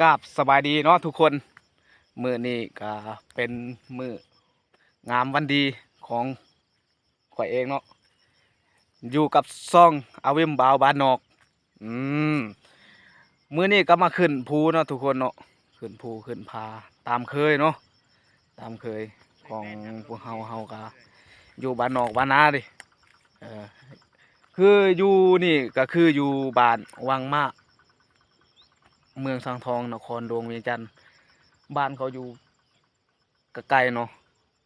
ກາບສະບາຍດີເນາະທຸກຄົນ, ມື້ນີ້ກະເປັນມື້ງາມວັນດີຂອງຂ້ອຍເອງເນາະ, ຢູ່ກັບຊ່ອງອາວິມບ່າວບ້ານນອກ. ອືມ ມື້ນີ້ກໍມາຂຶ້ນພູເນາະທຸກຄົນເນາະ, ຂຶ້ນພູຂຶ້ນຜາຕາມເຄີຍເນາະ, ຕາມເຄີຍຂອງພວກເຮົາ, ເຮົາກໍຢູ່ບ້ານນອກບ້ານນາເດ້. ເອີ ຄືຢູ່ນີ້ກໍຄືຢູ່ບ້ານວັງມ້າ ເມືອງສັງທອງ ນະຄອນຫຼວງວຽງຈັນ. ບ້ານເຂົາຢູ່ ກະໄກເນາະ,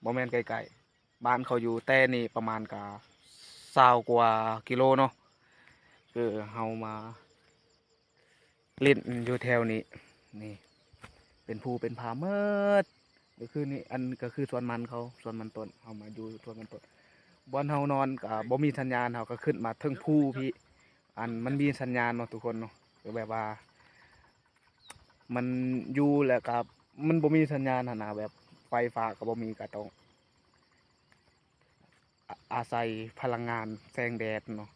ບໍ່ແມ່ນໃກ້ໆ, ບ້ານເຂົາຢູ່ແຕ່ນີ້ປະມານກະຊາວກວ່າກິໂລເນາະ. ຄືເຮົາມາຫຼິ້ນຢູ່ແຖວນີ້, ນີ້ເປັນພູເປັນຜາໝົດ. ກໍຄືນີ້ ອັນ ກໍຄືສວນມັນເຂົາ, ສວນມັນຕົ້ນ, ເຮົາມາຢູ່ສວນມັນຕົ້ນ. ບ່ອນເຮົານອນກະບໍ່ມີສັນຍານ, ເຮົາກໍຂຶ້ນມາເທິງພູພີ້, ອັນ ມັນມີສັນຍານເນາະທຸກຄົນເນາະ, ກໍແບບວ່າ ມັນຢູ່ແລ້ວກໍມັນບໍ່ມີສັນຍານຫັ້ນນະ, ແບບໄຟຟ້າກໍບໍ່ມີ, ກໍຕ້ອງອາ ອາໄສພະລັງງານແສງແດດເນາະ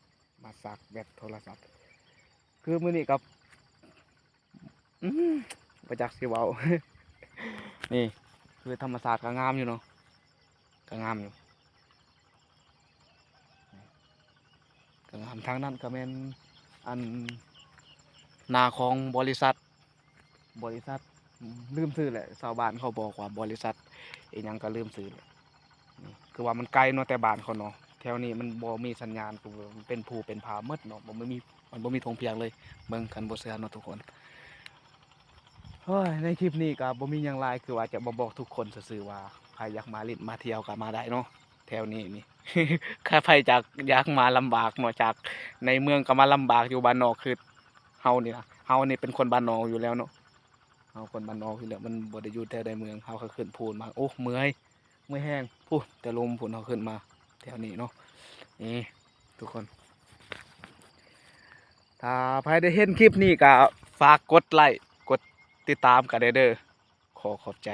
ມາຊາດແບັດໂທລະສັບ. ຄືມື້ນີ້ກໍ ອືມ ບໍ່ຈັກຊິເວົ້າ. ນີ້ຄືທຳມະຊາດກໍງາມຢູ່ເນາະ, ກໍງາມຢູ່. ກໍງາມ. ທາງນັ້ນກໍແມ່ນ ອັນ ນາຂອງບໍລິສັດ, ບໍລິສັດ ລືມຊື່ແຫຼະ, ຊາວບ້ານເຂົາບອກວ່າບໍລິສັດອີ່ຫຍັງກໍລືມຊື່ແຫຼະ. ນີ້ຄືວ່າມັນໄກເນາະ ແຕ່ບ້ານເຂົາເນາະ, ແຖວນີ້ມັນບໍ່ມີສັນຍານ, ຄືມັນເປັນພູເປັນຜາໝົດເນາະ, ບໍ່ມີ ມັນບໍ່ມີທົ່ງພຽງເລີຍ. ເບິ່ງ ຄັນບໍ່ເຊື່ອເນາະທຸກຄົນ. ໂອ້ຍ ໃນຄລິບນີ້ກໍບໍ່ມີຫຍັງຫຼາຍ, ຄືວ່າຈະມາບອກທຸກຄົນຊື່ໆວ່າ ໃຜຢາກມາຫຼິ້ນມາທ່ຽວກໍມາໄດ້ເນາະ ແຖວນີ້ນີ້. ໃຜຈາກ ຢາກມາລຳບາກເນາະ, ຈາກໃນເມືອງກໍມາລຳບາກ, ຢູ່ບ້ານນອກຄືເຮົານີ້ນະ, ເຮົານີ້ເປັນຄົນບ້ານນອກຢູ່ແລ້ວເນາະ, ເຮົາຄົນບ້ານນອກຢູ່ແລ້ວ, ມັນບໍ່ໄດ້ຢູ່ແຖວໃດເມືອງ. ເຮົາກໍຂຶ້ນພູນມາ, ໂອ້ ເມື່ອຍ ເມື່ອຍແຮງພຸ້ນ, ແຕ່ລົມພຸ້ນ ເຮົາຂຶ້ນມາແຖວນີ້ເນາະ. ນີ້ທຸກຄົນ ຖ້າໃຜໄດ້ເຫັນຄລິບນີ້ກໍຝາກກົດໄລ້ ກົດຕິດຕາມກັນແດ່ເດີ. ຂໍຂອບໃຈ.